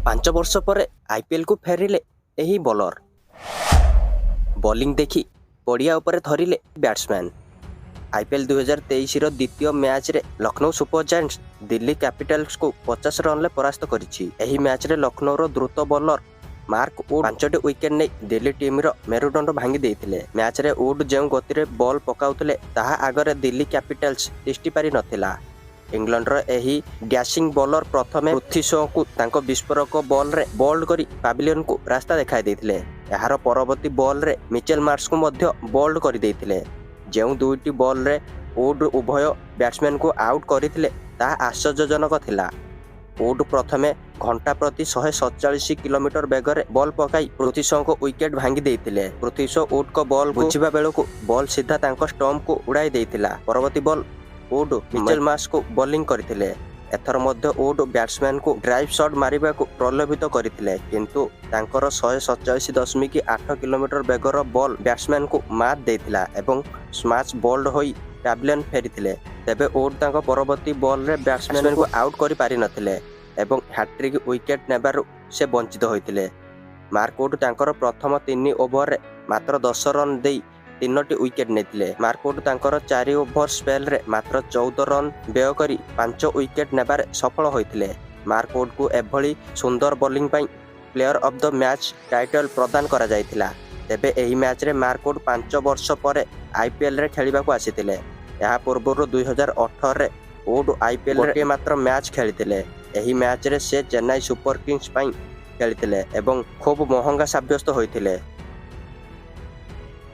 5 ବର୍ଷ ପରେ ଆଇପିଏଲ୍କୁ ଫେରିଲେ ଏହି ବୋଲର। ବୋଲିଂ ଦେଖି ପଡ଼ିଆ ଉପରେ ଥରିଲେ ବ୍ୟାଟ୍ସମ୍ୟାନ୍। ଆଇପିଏଲ୍ 2023ର ଦ୍ୱିତୀୟ ମ୍ୟାଚ୍ରେ ଲକ୍ଷ୍ନୌ ସୁପର ଜାଏଣ୍ଟସ୍ ଦିଲ୍ଲୀ କ୍ୟାପିଟାଲ୍ସକୁ 50 ରନ୍ରେ ପରାସ୍ତ କରିଛି। ଏହି ମ୍ୟାଚ୍ରେ ଲକ୍ଷ୍ନୌର ଦ୍ରୁତ ବୋଲର ମାର୍କ ଉଡ୍ ପାଞ୍ଚଟି ୱିକେଟ୍ ନେଇ ଦିଲ୍ଲୀ ଟିମ୍ର ମେରୁଦଣ୍ଡ ଭାଙ୍ଗି ଦେଇଥିଲେ। ମ୍ୟାଚ୍ରେ ଉଡ୍ ଯେଉଁ ଗତିରେ ବଲ୍ ପକାଉଥିଲେ, ତାହା ଆଗରେ ଦିଲ୍ଲୀ କ୍ୟାପିଟାଲ୍ସ ତିଷ୍ଠି ପାରି ନଥିଲା। ଇଂଲଣ୍ଡର ଏହି ଡ୍ୟାସିଂ ବୋଲର ପ୍ରଥମେ ପୃଥ୍ୱୀ ଶ'ଙ୍କୁ ତାଙ୍କ ବିସ୍ଫୋରକ ବଲ୍ରେ ବୋଲ୍ଡ କରି ପାଭିଲିୟନକୁ ରାସ୍ତା ଦେଖାଇ ଦେଇଥିଲେ। ଏହାର ପରବର୍ତ୍ତୀ ବଲ୍ରେ ମିଚେଲ ମାର୍ଶଙ୍କୁ ମଧ୍ୟ ବୋଲ୍ଡ କରିଦେଇଥିଲେ। ଯେଉଁ ଦୁଇଟି ବଲ୍ରେ ଉଡ୍ ଉଭୟ ବ୍ୟାଟ୍ସମ୍ୟାନଙ୍କୁ ଆଉଟ୍ କରିଥିଲେ, ତାହା ଆଶ୍ଚର୍ଯ୍ୟଜନକ ଥିଲା। ଉଡ୍ ପ୍ରଥମେ ଘଣ୍ଟା ପ୍ରତି 147 କିଲୋମିଟର ବେଗରେ ବଲ୍ ପକାଇ ପୃଥ୍ୱୀ ଶ'ଙ୍କ ୱିକେଟ୍ ଭାଙ୍ଗି ଦେଇଥିଲେ। ପୃଥ୍ୱୀ ଶ ଉଡ୍ଙ୍କ ବଲ୍ ବୁଝିବା ବେଳକୁ ବଲ୍ ସିଧା ତାଙ୍କ ଷ୍ଟମ୍ପକୁ ଉଡ଼ାଇ ଦେଇଥିଲା। ପରବର୍ତ୍ତୀ ବଲ୍ ଉଡ୍ ମିଚେଲ ମାର୍ଶଙ୍କୁ ବୋଲିଂ କରିଥିଲେ। ଏଥର ମଧ୍ୟ ଉଡ୍ ବ୍ୟାଟ୍ସମ୍ୟାନଙ୍କୁ ଡ୍ରାଇଭ୍ ସଟ୍ ମାରିବାକୁ ପ୍ରଲୋଭିତ କରିଥିଲେ, କିନ୍ତୁ ତାଙ୍କର 147.8 କିଲୋମିଟର ବେଗର ବଲ୍ ବ୍ୟାଟ୍ସମ୍ୟାନଙ୍କୁ ମାତ୍ ଦେଇଥିଲା ଏବଂ ମାର୍ଶ ବୋଲ୍ଡ ହୋଇ ପ୍ୟାଭିଲିୟନ ଫେରିଥିଲେ। ତେବେ ଉଡ୍ ତାଙ୍କ ପରବର୍ତ୍ତୀ ବଲ୍ରେ ବ୍ୟାଟ୍ସମ୍ୟାନଙ୍କୁ ଆଉଟ୍ କରିପାରିନଥିଲେ ଏବଂ ହ୍ୟାଟ୍ରିକ୍ ୱିକେଟ୍ ନେବାରୁ ସେ ବଞ୍ଚିତ ହୋଇଥିଲେ। ମାର୍କ ଉଡ୍ ତାଙ୍କର ପ୍ରଥମ ତିନି ଓଭରରେ ମାତ୍ର 10 ରନ୍ ଦେଇ ତିନୋଟି ୱିକେଟ୍ ନେଇଥିଲେ। ମାର୍କ ଉଡ୍ ତାଙ୍କର ଚାରି ଓଭର ସ୍ପେଲ୍ରେ ମାତ୍ର 14 ରନ୍ ବ୍ୟୟ କରି ପାଞ୍ଚ ୱିକେଟ୍ ନେବାରେ ସଫଳ ହୋଇଥିଲେ। ମାର୍କ ଉଡ୍ଙ୍କୁ ଏଭଳି ସୁନ୍ଦର ବୋଲିଂ ପାଇଁ player of the match title ପ୍ରଦାନ କରାଯାଇଥିଲା। ତେବେ ଏହି ମ୍ୟାଚ୍ରେ ମାର୍କ ଉଡ୍ 5 ବର୍ଷ ପରେ ଆଇପିଏଲ୍ରେ ଖେଳିବାକୁ ଆସିଥିଲେ। ଏହା ପୂର୍ବରୁ 2018ରେ ଉଡ୍ ଆଇପିଏଲ୍ରେ ଗୋଟିଏ ମାତ୍ର ମ୍ୟାଚ୍ ଖେଳିଥିଲେ। ଏହି ମ୍ୟାଚ୍ରେ ସେ ଚେନ୍ନାଇ ସୁପର କିଙ୍ଗସ୍ ପାଇଁ ଖେଳିଥିଲେ ଏବଂ ଖୁବ୍ ମହଙ୍ଗା ସାବ୍ୟସ୍ତ ହୋଇଥିଲେ।